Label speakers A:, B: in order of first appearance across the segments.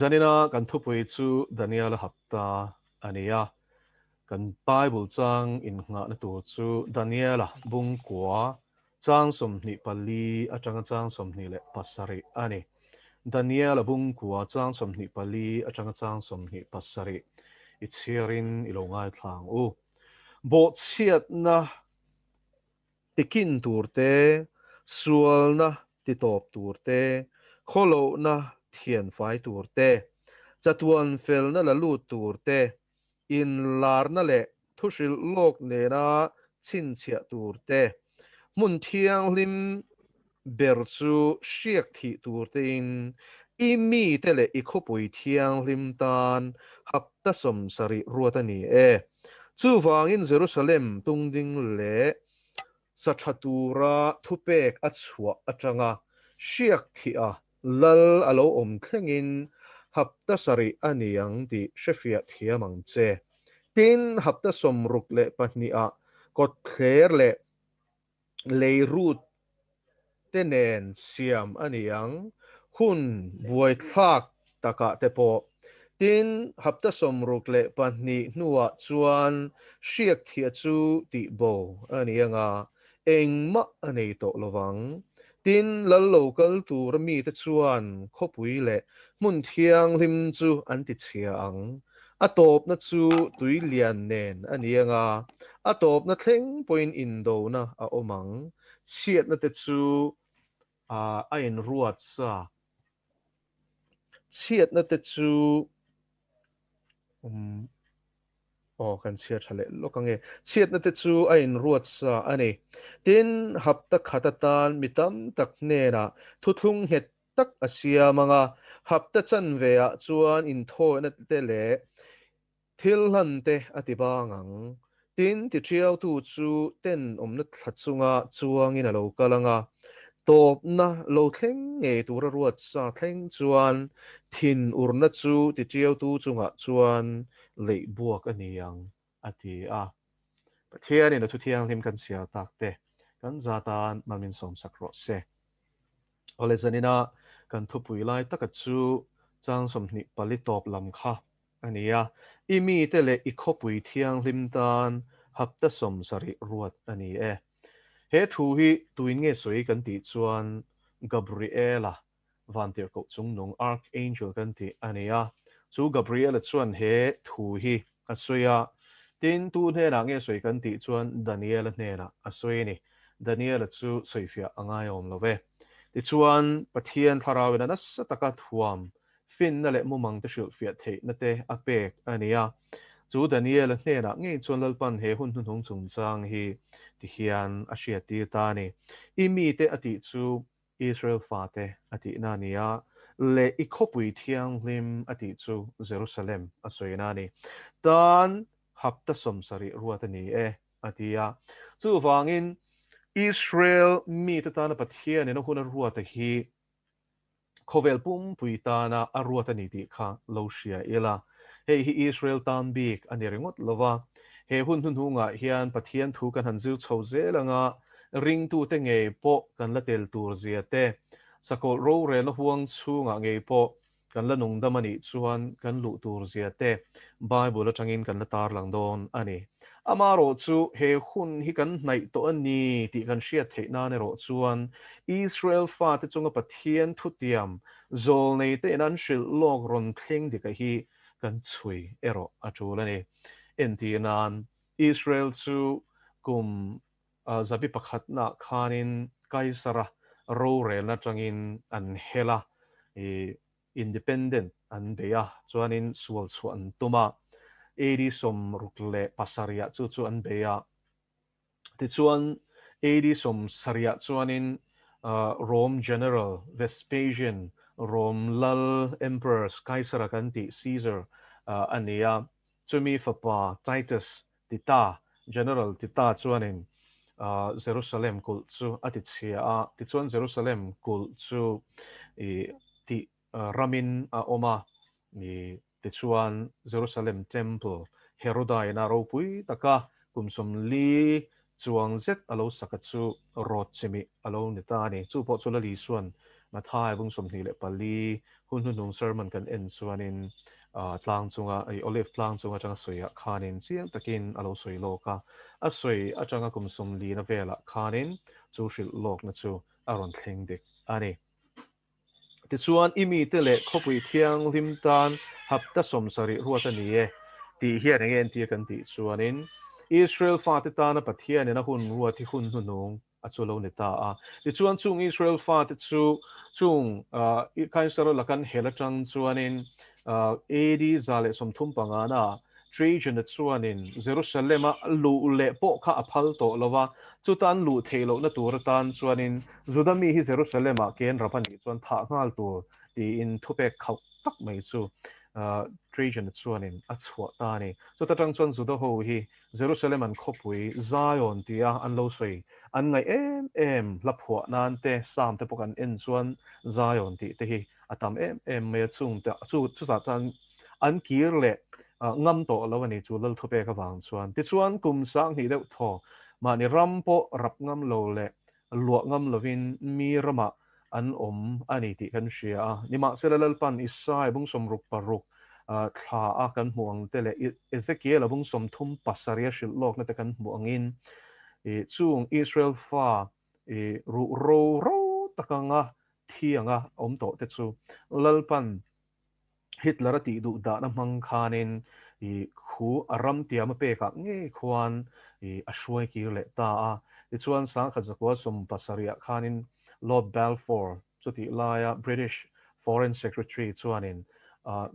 A: Zanina kan thupui chu Daniela hapta a ni a. Kan Bible chang innghahna tur chu Daniela bungkua chang 24 atanga chang 27 a ni. Daniela bungkua chang 24 atanga chang 27 i chhiarin i lo ngaithla ang u. Bawhchhiatna Tikin tur te, sualna titawp tur te, khawlohna thianfai tur te, chatuan felna la lut tur te, inlarna leh thuhrilh lawk nena chhinchhiah tur te, hmun thianghlim ber chu hriak thih tur tein i mite leh i khawpui thianghlim tan hapta 70 ruat a ni e. Chuvangin Jerusalem tungding leh sa tha tura thupek a chhuah atanga hriak thih a lal a lo awm thlengin hapta sarih a ni ang tih hrefiah thiam ang che. Tin, hapta 62 ah kawtthler leh leirut te nen siam a ni ang, hun buaithlak takah te pawh. Tin, hapta 62 hnuah chuan hriak thia chu tihbo a ni ang a, engmah a nei tawh lo vang. Tin, lal lo kal tura mite chuan khawpui leh hmun thianghlim chu an tichhia ang. A tawpna chu tui lian nen a ni ang a, a tawpna thleng pawhin indona a awm ang. Chhiatna te chu a inruat sa. Chhiatna te chu aw kan chhiar tha leh lawk ang e. Chhiatna te chu a inruat sa a ni. Tin, hapta khat atan mi tam tak hnenah thuthlung nghet tak a siam ang a, hapta chanve ah chuan inthawihna te leh thil hlan te a ti bang ang. Tin, tiṭiautu chu tenawmna thla chunga chuangin a lo kal ang a, tawpna lo thleng ngei tura ruat sa thleng chuan thinurna chu tiṭiautu chungah chuan leih buak a ni ang, a ti a. Pathianin a thuthianghlim kan chhiar tak te kan za tan mal min sawmsak rawh se. Awle zanina kan thupui lai taka chu chang 24 tawp lam kha a ni a, i mite leh i khawpui thianghlim tan hapta 70 ruat a ni e. He thu hi tuin nge sawi kan tih chuan Gabriela vantirhkoh chungnung Archangel kan tih a ni a, chu Gabriela chuan he thu hi a sawi a, tin tu hnenah nge sawi kan tih chuan Daniela hnenah a sawi a ni. Daniela chu sawifiah a ngaiawm lo ve. Tichuan Pathian thlarauin a nasa taka thuam finna leh mumang te hrilhfiah theihna te a pek a ni a, chu Daniela hnenah ngei chuan Lalpan he hun hnuhnung chungchang hi tihian a hriattir ta a ni. I mite a tih chu Israel fate a tihna a ni a, leh i khawpui thianghlim a tih chu Jerusalem a sawina a ni. Tan hapta 70 ruat a ni e, a ti a. Chuvangin Israel mite tana Pathianin a hun a ruata hi khawvel pumpui tana a ruat a ni tih kha lo hria ila. Hei hi Israel tan bik a ni ringawt lova, he hun hnuhnungah hian Pathian thu kan han zir chho zel anga ringtute ngei pawh kan la tel tur zia te, sakawlh rorelna huang chhungah ngei pawh kan la nungdam a nih chuan kan luh tur zia te Bible atangin kan la tarlang dawn a ni. Amaherawh chu he hun hi kan hnaih tawh a ni tih kan hriat theih nan erawh chuan Israel fate chunga Pathian thutiam zawlnei te'n an hrilh lawk rawn thleng dika hi kan chhui erawh a tul a ni. Entir nan Israel chu kum zabi pakhatnaah khanin Kaisara rorelna atangin an hel a, independent an bei a, chuanin sual chhuah an tum a, AD 67ah chu chu an bei a. Tichuan AD 70ah chuanin Rome General Vespasian, Rome lal Emperor Kaisara kan tih Caesar a ni a, chumi fapa Titus Tita, General Tita chuanin Jerusalem kulh chu a ti chhia a, tichuan Jerusalem kulh chu tih ramin a awm a, tichuan Jerusalem Temple Heroda ina ropui taka kum 40 chuang zet a lo saka chu rawt chimih a lo ni ta a ni. Chu pawh chu Lal Isuan Mathai bung 24 Hun hnuhnung sermon kan en chuanin tlang chunga, Olive tlang chung atanga sawiah khanin chiang takin a lo sawi lawk a. A sawi atanga kum sawmlina velah khanin chu hrilh lawkna chu a rawn thleng dik a ni. Tichuan, i mite leh khawpui thianghlim tan hapta 70 ruat a ni e, tih hian eng nge entir kan tih chuanin, Israel fate tana Pathianin a hun ruat hi hun hnuhnung a chu lo ni ta a. Tichuan, chung Israel fate chu chung Kaisara lakan hel atang chuanin AD 135 na Trajan-a chuanin Jerusalem-a luh leh pawh kha a phal tawh lo va, chuta an luh theih lohna tur atan chuanin Juda mi hi Jerusalem-ah ke an rap a nih chuan thah nghal tur tiin thupek khauh tak mai chu Trajan-a chuanin a chhuah ta a ni. Chuta tang chuan Juda ho hi Jerusalem an khawpui Zion tia an lo sawi an ngaih em em hla phuah nan te Psalm te pawh kan en chuan Zion tih te hi a tam em em mai a, chung te chu chutah chuan an kir leh ngam tawh lo a ni chu lal thupek avang chuan. Tichuan kum 2000 deuh thaw mahni ram pawh rap ngam lo leh luah ngam lovin mi ramah an awm a ni tih kan hria a. Nimahsela Lalpan Isai bung 66 thla a kan hmuh ang te leh Ezekiel a bung 37 a hrilh lawkna te kan hmuh angin chung Israel fa ruh ro ro takanga thi anga awm tawh te chu Lalpan Hitler a tih duh dahna hmang khanin khu a ram tiam a pekah ngei khuan a hruai kir leh ta a. Tichuan 1970 khanin Lord Balfour chutih laia British Foreign Secretary chuanin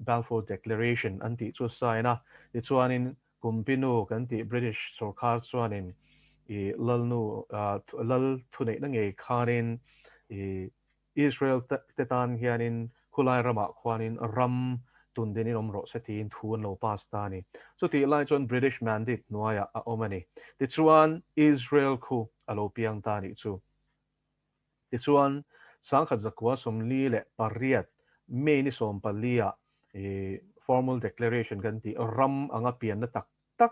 A: Balfour Declaration an tih chu sign a. Tichuanin Kumpinu kan tih British sorkar chuanin lalnu lal thuneihna ngei khanin Israel te tan hianin khulai ramah khuanin ram tundinin awm rawh se tiin thu an lo pass ta a ni. Chutih lai chuan British Mandate hnuaiah a awm a ni. Tichuan Israel khu a lo piang ta a nih chu. Tichuan 1948 May ni 14 ah formal declaration kan tih ram anga pianna tak tak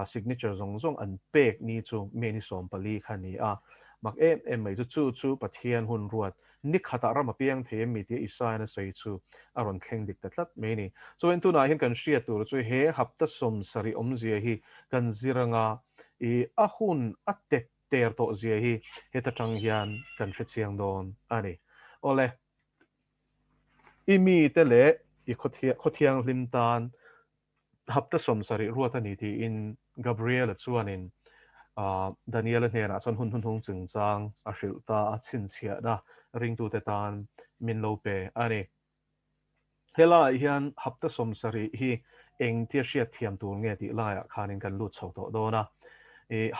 A: signature zawng zawng an pek ni chu May ni 14 kha a ni a. Mak em em mai chu chu chu Pathian hun ruat ni khatah ram a piang thei em mi tia Isaiah a sawi chu a rawn thleng dik ta tlat mai ni. Chuan tunah hian kan hriat tur chu he hapta 70 awmzia hi kan zir anga i a hun a tek ter tawh zia hi heta tang hian kan hre chiang dawn a ni. Awle, i mite leh i khawthianghlim tan hapta 70 ruat a ni tiin Gabriel-a chuanin Daniel-a hnenah chuan hun hnuhnung chungchang a hrilh ta a, chhinchhiahna ringtute tan min lo pe a ni. Helaiah hian hapta 70 hi engtia hriat thiam tur nge tih laiah khanin kan lut chho tawh dawn a.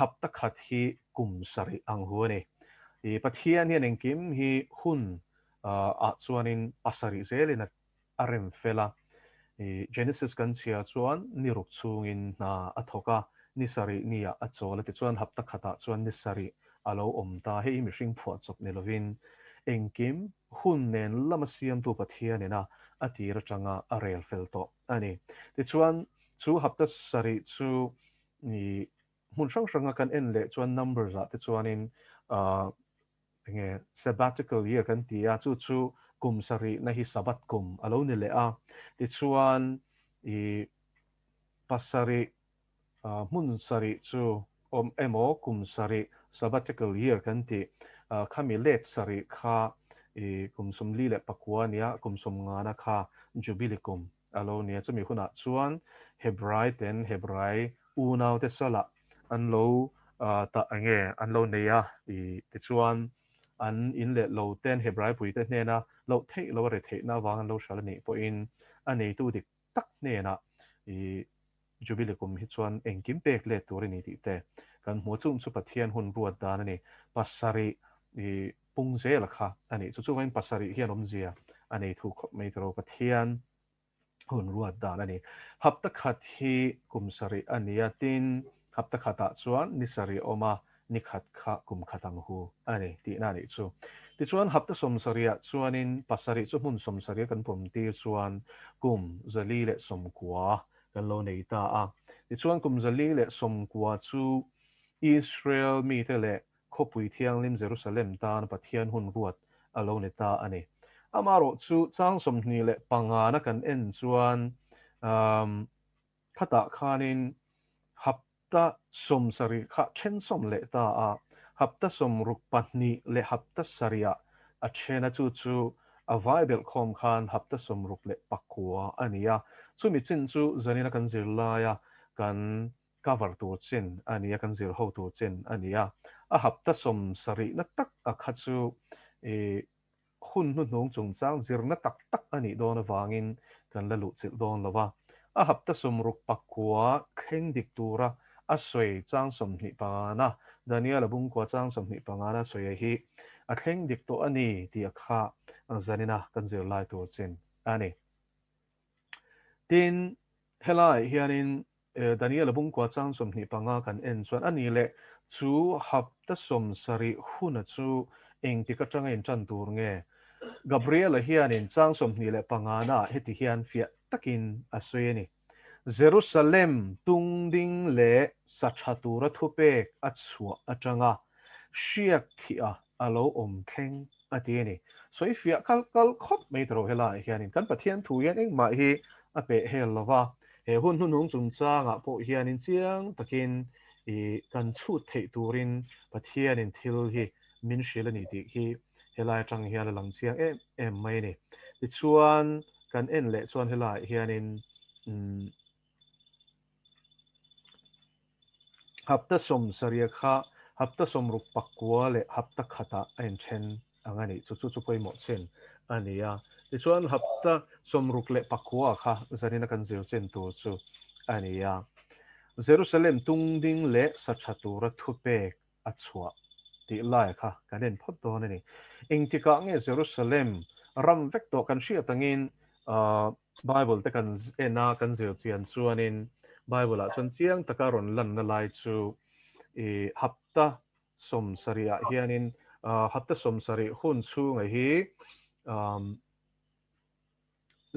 A: Hapta khat hi kum 7 ang hu a ni. Pathian hian engkim hi hun ah chuanin 7 zelin a a rem fel a. Genesis kan chhia chuan ni ruk chungin hna a thawk a, ni 7 ni ah a chawl a, tichuan hapta khatah chuan ni 7 a lo awm ta. Hei hi mihring phuah chawp ni lovin engkim hun nen lama siamtu Pathianin a a tir atanga a rel fel tawh a ni. Tichuan chu hapta 7 chu hmun hrang hranga kan en leh chuan numbers ah te chuanin enge sabbatical year kan ti a, chu chu kum 7 na hi sabbath kum a lo ni leh a. Tichuan i 7 hmun 7 chu awm emaw kum 7 sabbatical year kan ti khami let 7 kha i kum 49 nia, kum 50 na kha jubilee kum a lo nia. Chumi hunah chuan Hebrai ten Hebrai unau te sala an lo ta enge an lo nei a, i tichuan an in leh lo ten Hebrai pui te hnena lo theih lo a re theih na wang an lo hral ani pawhin a neitu dik tak hnena i jubilee kum hi chuan engkim pek let tur ani tih te kan hmu. Chung chu Pathian hun ruat dan ani. 7 i pung zela kha ani. Chu chuan 7 hian awmzia ani thu khawp mai tiro Pathian hun ruat dan ani. Hapta khat hi kum 7 ani a, tin hapta khatah chuan ni 7 awm a, ni khat kha kum khat ang hu ani tih na ni chu. Tichuan hapta 70 ah chuanin 7 chu hmun 70 kan pawm tir chuan kum 490 kan lo nei ta a. Tichuan kum 490 chu Israel mi te leh khawpui thianghlim Jerusalem tan Pathian hun ruat a lo ni ta ani. Amaherawhchu chang 25 na kan en chuan khatah khanin hapta 70 kha then sawm leh ta a, hapta 62 leh hapta 7 ah a then a, chu chu a vai belh khawm khan hapta 69 a ni a. Chumi chin chu zanina kan zir laia kan cover tur chin a ni a, kan zir ho tur chin a ni a. A hapta 70 na tak a kha chu hun hnuhnung chungchang zirna tak tak a nih dawn avangin kan la luh chilh dawn lo va. A hapta 69 thleng dik tura a sawi chang 25 na, Daniel-a bungkua chang 25 na sawi hi a thleng dik tawh a ni tih a kha zanina kan zirlai tur chin a ni. Tin, helaiah hianin Daniel-a bungkua chang 25 kan en chuan a ni leh chu hapta 70 huna chu engtik atanga intan tur nge? Gabriel-a hianin chang 25 naah heti hian fiah takin a sawi a ni. Jerusalem tungding leh sa tha tura thupek a chhuah atanga hriak thih a a lo awm thleng a ti a ni. Sawi fiah kal kal khawp mai ta ro helaiah hianin kan Pathian thu hian engmah hi a peh hel lo va, he hun hnuhnung chungchangah pawh hianin chiang takin i kan chhut theih turin Pathianin thil hi min hrilh a ni tih hi helai atang hian a lang chiang em em mai a ni. Tichuan kan en leh chuan helaiah hianin umm Hapta 70 kha hapta 69 leh hapta khatah a inthen ang a nih chu, chu chu pawimawh chin a ni a. Tichuan hapta 69 kha zanina kan zir chin tur chu a ni a. Jerusalem tungding leh sa tha tura thupek a chhuah tih lai kha kan en phawt dawn a ni. Engtikah nge Jerusalem ram vek tawh kan hriat angin Bible te kan en a, kan zir chian chuanin Bible ah chuan chiang taka rawn lanna lai chu i hapta 70 ah hianin hapta 70 hun chhunga hi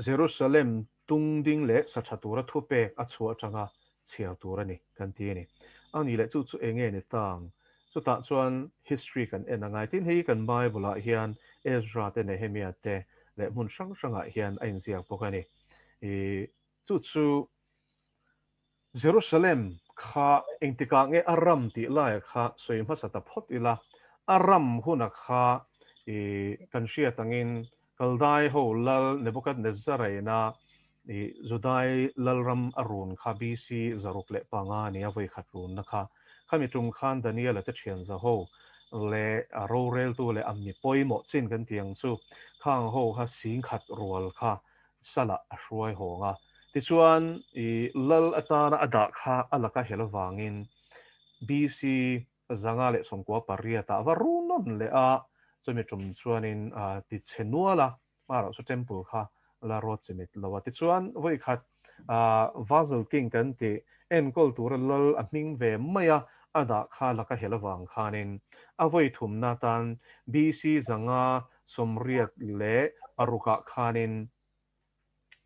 A: Jerusalem tungding leh sa tha tura thupek a chhuah atanga chhiar tur a ni kan ti a ni. A nih leh chu chu eng nge ni tang? Chutah chuan history kan en a ngai. Tin, hei kan Bible ah hian Ezra te Nehemia te leh hmun hrang hrangah hian a inziak bawk a ni. I chu chu Jerusalem kha engtikah nge a ram tih laia kha sawi hmasa ta phawt ila, a ram huna kha i kan hriat angin Kaldai ho lal Nebuchadnezzar-a ina i Judai lalram a run kha BC 605 nia vawikhat runna kha. Khami tum khan Daniel-a te thianza ho leh a roreltu leh a mi pawimawh chin kan ti ang chu khang ho kha 10,000 rual kha salah a hruai hawng a. Tichuan i lal atana a dah kha a laka hel avangin BC 598 ah va run nawn leh a, chumi tum chuanin ti chhe nual a, hmarah chu temple kha la rawt chimit lo a. Tichuan vawikhat Vassal King kan tih enkawl tura lal a hming ve mai a, a dah kha laka hel avang khanin a vawi thumna atan BC 586 ah khanin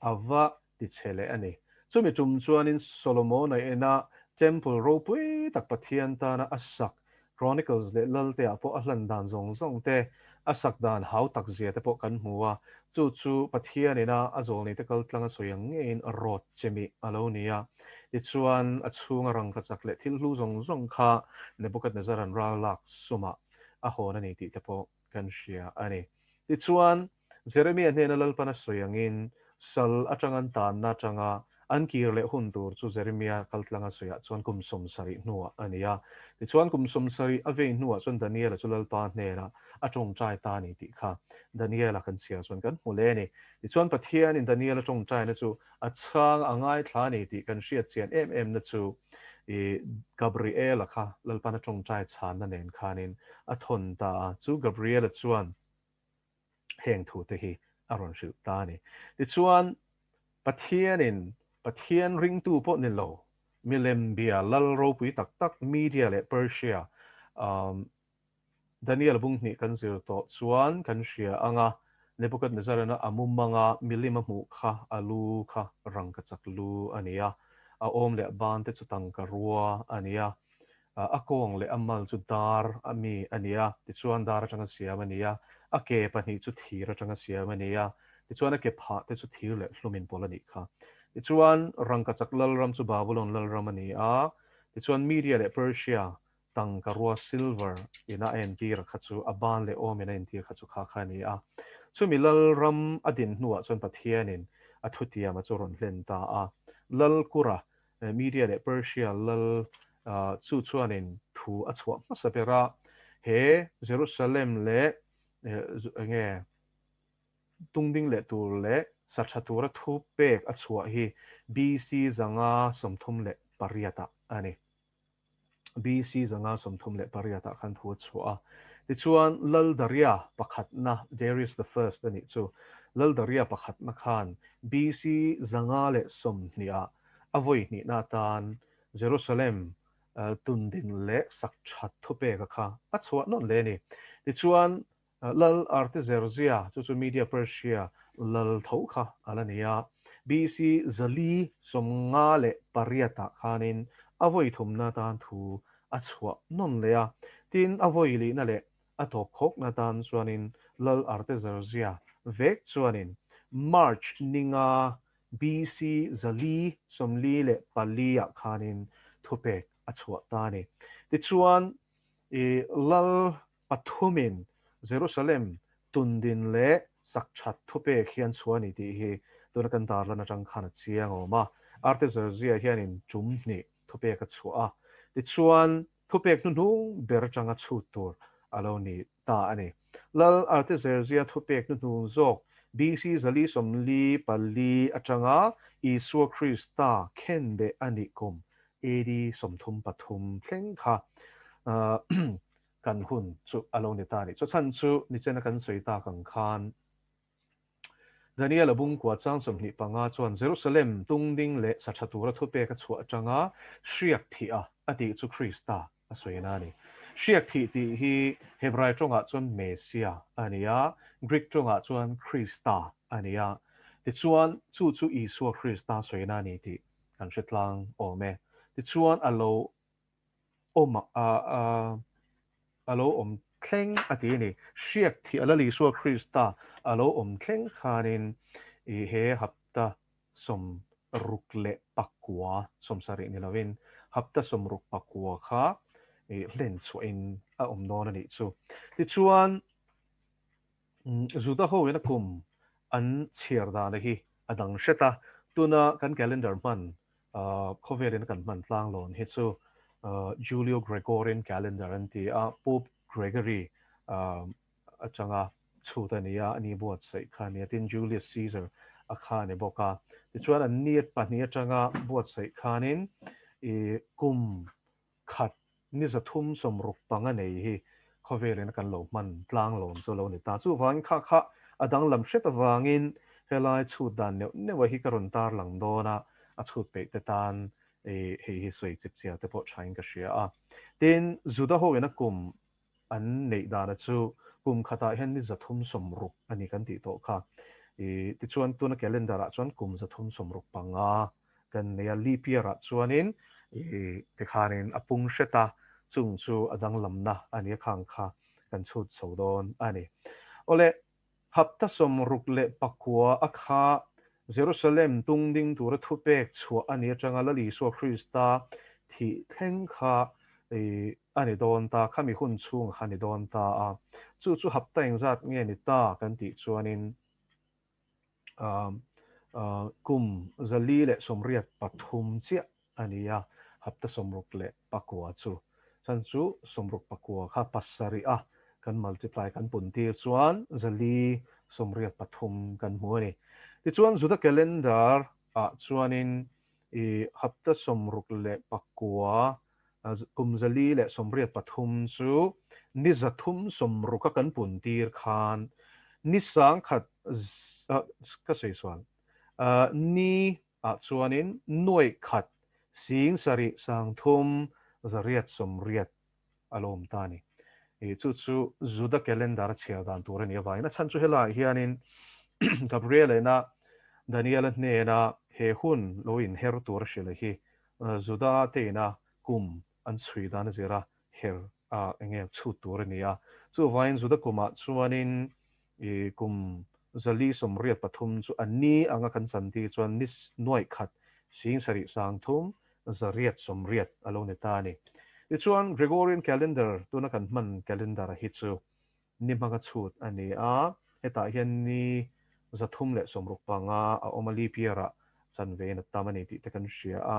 A: a va ti chhe leh a ni. Chumi tum chuanin Solomona ina Temple ropui tak Pathian tana a sak, Chronicles leh Lalteah pawh a hlan dan zawng zawng te, a sak dan hau tak zia te pawh kan hmu a, chu chu Pathian ina a zawlneite kal tlang a sawi ang ngeiin rawt chemih a lo ni a. Tichuan, a chhunga rangkachak leh thil hlu zawng zawng kha Nebuchadnezzar-a'n ral lak sumah a hawn a ni tih te pawh kan hria a ni. Tichuan, Jeremia hnena Lalpan a sawi angin, sal atanga an tanna atanga an kir leh hun tur chu Jeremia kaltlanga sawiah chuan kum 70 hnuah a ni a. Tichuan, kum 70 a vei hnuah chuan Daniela chu Lalpa hnenah a tawngtai ta a ni tih kha Daniela kan chhiar chuan kan hmu leh a ni. Tichuan, Pathianin Daniela tawngtaina chu a chhang a ngaithla a ni tih kan hriat chian em emna chu i Gabriela kha Lalpan a tawngtai chhanna nen khanin a thawn ta a. Chu Gabriela chuan heng thute hi a rawn hrilh ta a ni. Tichuan, Pathianin Pathian ringtu pawh ni lo, milem bia lal ropui tak tak Media leh Persia, Daniel bung hnih kan zir tawh chuan kan hria ang a, Nebuchadnezzar-a a mumanga milim a hmuh kha a lu kha rangkachak lu a ni a, a awm leh ban te chu tangka rua a ni a. A kawng leh a mal chu dar a mi a ni a, tichuan dar atanga siam a ni a, a ke pahnih chu thir atanga siam a ni a, tichuan a ke phah te chu thir leh hlum inpawlh a nih kha. Tichuan rangkachak lalram chu Babulon lalram a ni a, tichuan Media leh Persia tangkarua silver ina a entir a kha chu a ban leh awm in a entir kha chu kha kha a ni a. Chumi lalram a din hnuah chuan Pathianin a thutiama chu rawn hlen ta a, Lal Kura Media leh Persia lal chu chuanin thu a chhuah hmasa ber a, he Jerusalem leh enge tungding leh tur leh sa tha tura thu pek a chhuah hi BC 538 ah a ni. BC 538 ah khan thu a chhuah a. Tichuan, Lal Daria pakhatna, Darius the First a nih chu, Lal Daria pakhatna khan BC 520 ah a vawi hnihna atan Jerusalem tundin leh sak that thupeka kha a chhuah nawn leh a ni. Tichuan, Lal Artaxerxes chu chu Media Persia lal tho kha a la ni a. BC 458 ah khanin a vawi thumna atan thu a chhuah nawn leh a. Tin, a vawi lihna leh a tawp khawkna atan chuanin Lal Artaxerxes vek chuanin March ninga BC 444 ah khanin thupek a chhuah ta a ni. Tichuan, i Lal Pathumin Jerusalem tundin leh sak that thupek hian chhuah a ni tih hi tuna kan tarlan atang khan a chiang awm a. Artaxerxes hianin tum hnih thupek a chhuah a, tichuan thupek hnuhnung ber atanga chhut tur a lo ni ta a ni. Lal Artaxerxes thupek hnuhnung zawk BC 444 atanga Isua Krista khenbeh a nih kum AD 33 thleng kha kan hun chu a lo ni ta a ni. Chawchhan chu nichena kan sawi tak ang khan Daniel-a bungkua chang 25 chuan Jerusalem tungding leh sa tha tura thupek a chhuah atanga hriak thih a a tih chu Krista a sawina a ni. Hriak thih tih hi Hebrai tawngah chuan Messia a ni a, Greek tawngah chuan Krista a ni a. Tichuan, chu chu Isua Krista sawina a ni tih kan hre tlang awm e. Tichuan, a lo awm a, a lo awm thleng a ti a ni. Hriak thih a Lal Isua Krista a lo awm thleng khanin i he hapta 69, 70 ni lovin hapta 69 kha i hlen chhuahin a awm dawn a nih chu. Tichuan, Juda hoin a kum an chhiar dana hi a dang hret a, tuna kan calendar hman khawvelin a kan hman tlanglawn hi chu Julio Gregorian calendar an ti a, Pope Gregory atanga chhut a ni a, ani buatsaih kha a ni a, tin Julius Caesar a kha a ni bawk a. Tichuan an ni pahnih atanga buatsaih khanin kum khat ni 365 nei hi khawvelin a kan lo hman tlang lawm chu a lo ni ta. Chuvangin kha kha a danglam hret avangin helai chhut dan neuh neuh a hi ka rawn tarlang dawn a, a chhut peih te tan hei hi sawi chip chiar te pawh thain ka hria a. Tin, Juda hoin a kum an neih dana chu kum khatah hian ni 360 a ni kan tih tawh kha. Tichuan tuna calendar ah chuan kum 365 kan nei a, leap year ah chuanin tikhanin a pung hret a, chung chu a danglamna a ni a, khang kha kan chhut chho dawn a ni. Awle, Hapta 69 a kha Jerusalem tungding tura thupek chhuah a ni atanga Lal Isua Krista thih thleng kha a ni dawn ta, khami hun chhung kha a ni dawn ta a. Chu chu hapta engzat nge ni ta kan tih chuanin kum 483 chiah a ni a, hapta 69 chu. Chhan chu 69 kha pasarih a kan multiply kan pun tir chuan 483 kan hmu a ni. Tichuan Juda calendar ah chuanin i hapta 69 kum 483 chu ni 360 a kan pun tir khan ni 1000 ka sawi sual ni ah chuanin nuaih khat sing sarih sang thum zariat sawmriat a lo awm ta a ni. I chu chu Juda calendar a chhiar dan tur a ni avangin a chhan chu helaiah hianin Gabriel ina Daniel-a hnena he hun lo inher tur a hrilh hi Juda te ina kum. an chhui dan a zir a, her a eng nge chhut tur a ni a. Chuvangin Juda kumah chuanin i kum 483 chu a ni anga kan chantir chuan ni nuaih khat 7380 a lo ni ta a ni. Tichuan Gregorian calendar tuna kan hman calendar hi chu ni hmanga chhut a ni a, hetah hian ni 365 a awm a, leap year ah chanve in a tam a ni tih te kan hria a.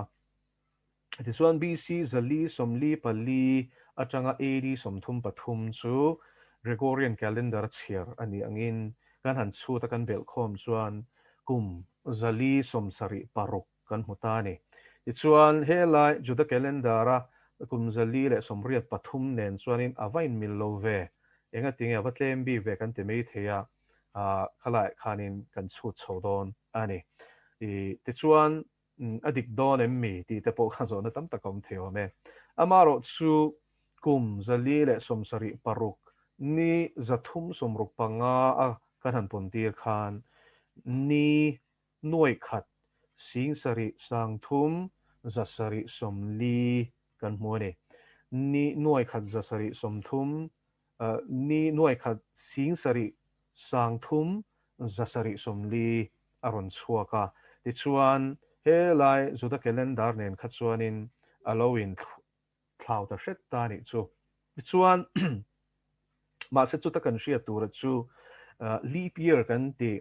A: Tichuan BC 444 atanga AD 33 chu Gregorian calendar a chhiar a nih angin kan han chhut a kan belh khawm chuan kum 476 kan hmu ta a ni. Tichuan helai Juda calendar a kum 483 nen chuanin a va inmil lo ve, engatinge a va tlem bik ve kan ti mai thei a, khalaiah khanin kan chhut chho dawn a ni. Tichuan A dik dawn em mi? tih te pawh kha zawhna tam tak a awm thei awm e. Amaherawh chu kum 476 ni 365 a kan han pawn tir khan ni nuaih khat 7370 kan hmu a ni. Ni nuaih khat 730 Ni nuai khat 7370 a rawn chhuak a, tichuan helai Juda calendar nen kha chuanin a lo in thlau ta hret ta nih chu. Tichuan mahse chuta kan hriat tura chu leap year kan tih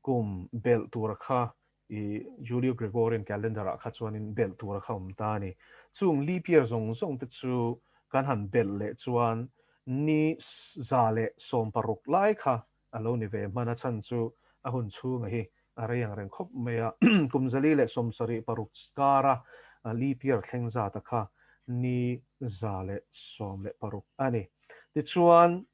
A: kum belh tura kha I Julio Gregorian calendar ah kha chuanin belh tura kha awm ta a ni. Chung leap year zawng zawng te chu kan han belh leh chuan ni 116 lai kha a lo ni ve hman a chhan chu a hun chhunga hi a rei ang reng khawp mai a. Kum 476 kara leap year thleng zata kha ni 116 a ni. Tichuan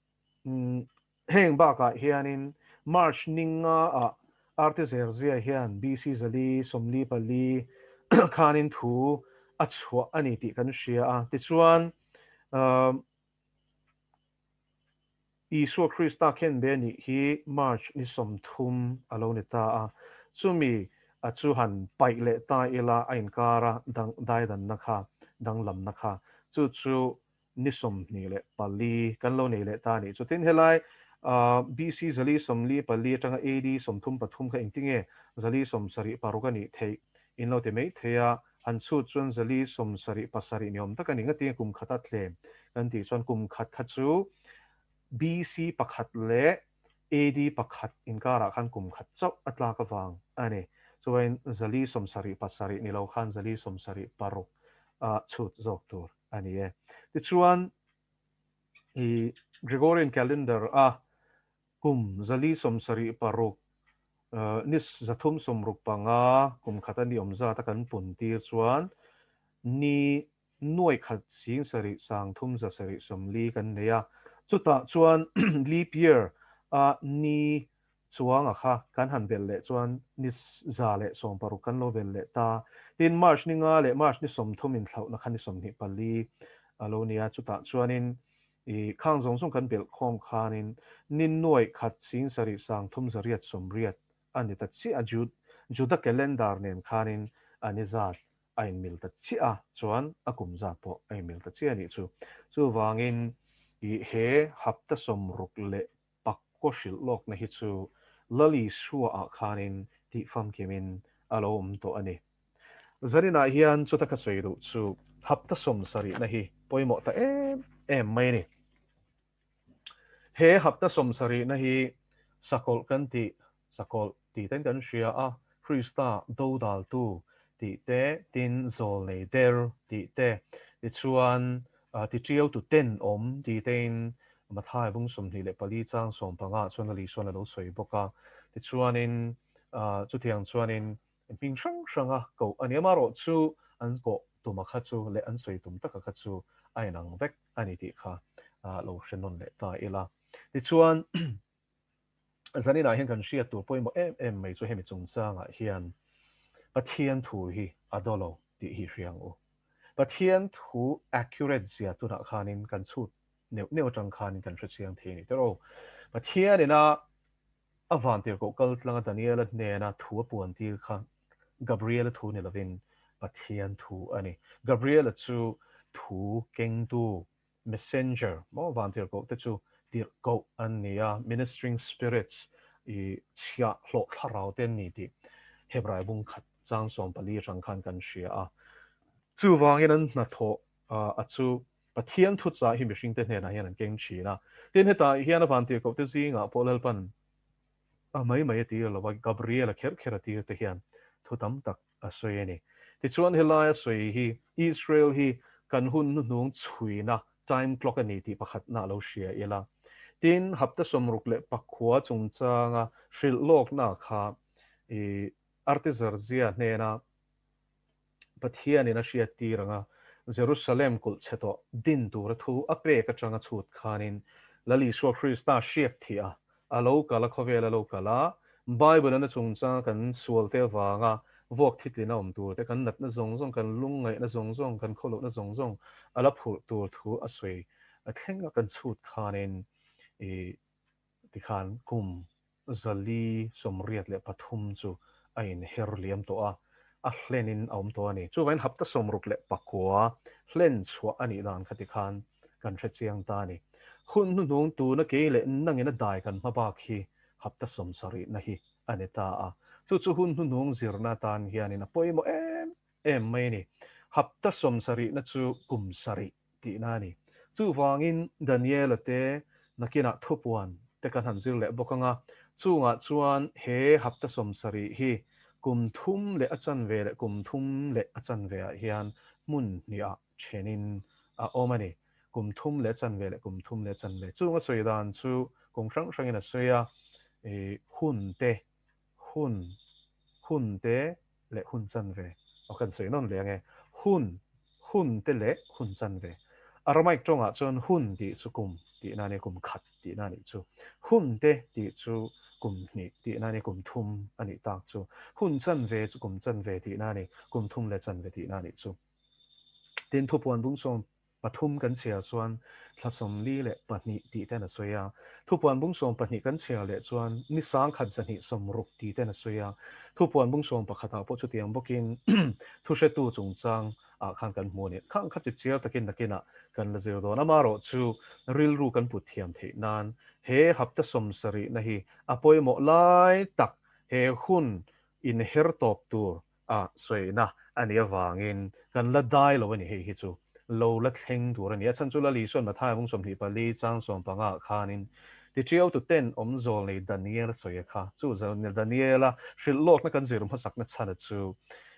A: Heng bakah hianin March ni nga ah Artezerzia hian BC 444 khanin thu a chhuah a ni tih kan hria a. Tichuan, Isua Krista khenbe nih hi March ni 30 a lo ni ta a. Chumi a chu han paih leh ta ila a inkara daidanna kha, danglamna kha, chu chu ni 24 kan lo nei leh ta a nih chu. Tin, helai BC 444 atanga AD 33 kha engtinge 476 a nih theih in lo ti mai thei a, han chhut chuan 477 ni awm tak a ni. Ngatinge kum khata tlem kan tih chuan kum khat kha chu BC pakhat leh AD pakhat inkarah khan kum khat chauh a tlak avang a ni. Chuan 477 ni lo khan 476 a chhut zawk tur a ni e. Tichuan, i Gregorian calendar a kum 476 ni 365 kum khat a ni awm zat a kan pun tir chuan ni nuai khat 7370 kan nei a. Chutah chuan leap year a ni Chuanga kha kan han belh leh chuan ni 116 kan lo belh leh ta. Tin, March ni nga leh March ni 30 inthlauhna kha ni 24 a lo ni a, chutah chuanin i khang zawng zawng kan belh khawm khanin ni nuaih khat 7380 a ni ta chiah a, Juda calendar nen khanin a ni zat a inmil ta chiah a, chuan a kum zat pawh a inmil ta chiah a nih chu. Chuvangin i he hapta 60 leh Pakkaw hrilh lawkna hi chu Lal Isua-ah khanin tih famkimin a lo awm tawh a ni. Zaninah hian chuta ka sawi duh chu hapta 70na hi pawimawh ta em em mai a ni. He hapta 70na hi sakawlh kan tih, sakawlh tih ten kan hria a, Krista dodaltu tih te, tin zawlnei der tih te, tichuan tiṭiautu tenawm tih tein Mathai bung 24 chang 15 chuan Lal Isuan a lo sawi bawk a. Tichuanin chutiang chuanin hming hrang hranga koh a ni. Amaherawh chu an koh tuma kha chu leh an sawi tum taka kha chu a inang vek a ni tih kha lo hre nawn leh ta ila. Tichuan Zaninah hian kan hriat tur pawimawh em em mai chu hemi chungchangah hian Pathian thu hi a daw lo tih hi hria ang u. Pathian thu accurate zia tunah khanin kan chhut neuh neuh atang khanin kan hrechiang thei a ni tiraw. Pathianin a a vantirhkoh kal tlanga Daniela hnena thu a puan tir kha Gabriela thu ni lovin Pathian thu a ni. Gabriela chu thu kengtu, messenger, maw vantirhkoh te chu tirhkoh an ni a, ministering spirits, i chhiah hlawh thlarau te an ni tih Hebrai bung khat chang 14 atang khan kan hria a. Chuvangin an hnathawh a chu Pathian thuchah hi mihringte hnenah hian an keng thin a. Tin, hetah hian a vantirhkoh te zingah pawh Lalpan a mai mai a tir lo a, Gabriel-a kher kher a tir te hian thu tam tak a sawi a ni. Tichuan helai a sawi hi Israel hi kan hun hnuhnung chhuina time clock a ni tih pakhatna a lo hria ila. Tin, hapta 64 chungchanga hrilh lawkna kha i Artaxerxes hnena Pathianin a hriattir anga Jerusalem kulh chhe tawh din tura thu a pek atanga chhut khanin Lal Isua Krista hriak thih a, a lo kal a, khawvel a lo kal a, Bible a na chungchanga kan sualte avanga vuak thitlin a awm tur te, kan natna zawng zawng, kan lungngaihna zawng zawng, kan khawlohna zawng zawng a la phurh tur thu a sawi a thleng a kan chhut khanin i Tikhan kum 483 chu a inher liam tawh a, a hlenin a awm tawh a ni. Chuvangin hapta 69 hlen chhuah a nih dan kha tikhan kan hre chiang ta a ni. Hun hnuhnung tuna kei leh nangin a dai kan hma bak hi hapta sawmsarihna hi a ni ta a. Chu chu hun hnuhnung zirna atan hianin a pawimawh em em mai a ni. Hapta sawmsarihna chu kum sarih tihna a ni. Chuvangin Daniela te nakinah thupuan te kan han zir leh bawk ang a, chungah chuan he hapta 70 hi kum thum leh a chanve leh kum thum leh a chanve ah hian hmun hniah thenin a awm a ni. Kum thum leh a chanve leh kum thum leh a chanve. Chung a sawi dan chu kum hrang hrangin a sawi a, i hun te, hun, hun te leh hun chanve. Aw kan sawi nawn leh ang e. Hun, hun te leh hun chanve. Aramaic tawngah chuan hun tih chu kum tihna a ni, kum khat tihna a nih chu. Hun te tih chu kum hnih tihna a ni, kum thum a nih tak chu. Hun chanve chu kum chanve tihna a ni, kum thum leh chanve tihna a nih chu. Tin, thupuan bung sawm Pathum kan chhiar chuan thla 42 tih ten a sawi a. Thupuan bung 12 kan chhiar leh chuan ni 1260 tih ten a sawi a. Thupuan bung 11 ah pawh chutiang bawkin thuhretu chungchang ah khan kan hmu a ni. Khang kha chipchiar takin nakinah kan la zir dawn. Amaherawhchu rilru kan put thiam theih nan he hapta 70 na hi a pawimawh lai tak he hun inher tawp tur a sawina a nih avangin kan la dai lo a ni hei hi chu lo la thleng tur a ni. A chhan chu Lal Isuan Mathaia bung 24 chang 15 ah khanin Tiṭiau tu ten awm zawl nei Daniel a sawi a kha. Chu Daniela hrilh lawkna kan zir hmasakna chhan a chu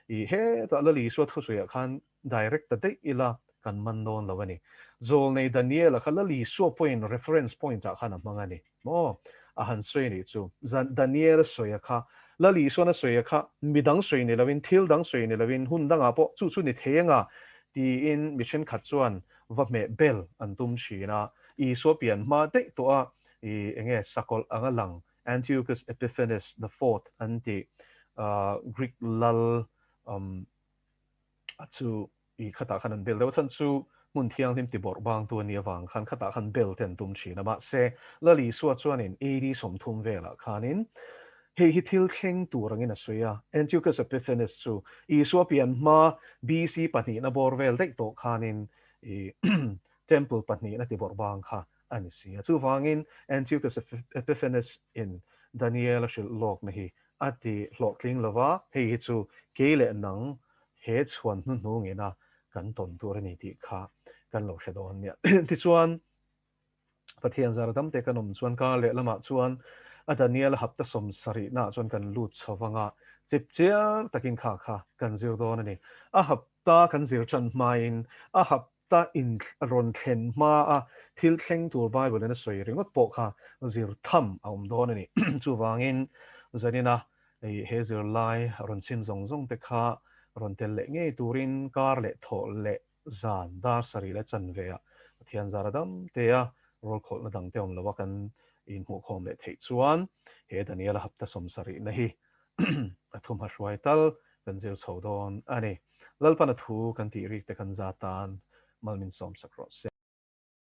A: i hetah Lal Isua thusawiah khan direct ta daih ila kan man dawn lo a ni. Zawlnei Daniela kha Lal Isua pawhin reference point ah khan a hmang a ni. Maw? A han sawi a nih chu. Daniela sawi a kha, Lal Isuan a sawi a kha, midang sawi ni loin, thil dang sawi ni loin, hun dangah pawh chu chu ni thei anga tiin mi thenkhat chuan va hmeh bel an tum thin a. Isua pian hma daih tawh a, i enge sakawlh anga lang Antiochus Epiphanes the Fourth an tih Greek lal a chu i khatah khan an bel deuh a chhan chu hmun thianghlim ti bawrh bangtu a nih avang khan khatah khan bel te an tum thin a mahse Lal Isua chuanin AD 30 velah khanin hei hi thil thleng tur angin a sawi a Antiochus Epiphanes chu Isua pian hma BC pahnihna bawr vel daih tawh khanin i temple pahnihna ti bawrh bang kha a ni si a chuvangin Antiochus Epiphanes in Daniel a hrilh lawkna hi A ti hlawhtling lo va, hei hi chu kei leh nang he chhuan hnuhnung ina kan tawn tur a ni tih kha kan lo hre dawn nia. Tichuan, Pathian zar dam te kan awm chuan kar leh lamah chuan a Daniel hapta 70 naah chuan kan lut chho vang a, chip chiar takin kha kha kan zir dawn a ni. A hapta kan zir tan hmain a hap ta in rawn thlen hma a thil thleng tur Bible in a sawi ringawt pawh kha zir tham a awm dawn a ni. Chuvangin zanina he zirlai rawn chhim zawng zawng te kha rawn tel leh ngei turin kar leh thawh leh zan dar sarih leh chanve ah Pathian zara dam te a rawlkhawlhna dang te awm lo a kan inhmuhkhawm leh theih chuan he Daniela hapta 70 na hi a thumha hruai tal kan zir chho dawn a ni. Lalpan a thu kan tih rik te kan za tan mal min sawm sak rawh se.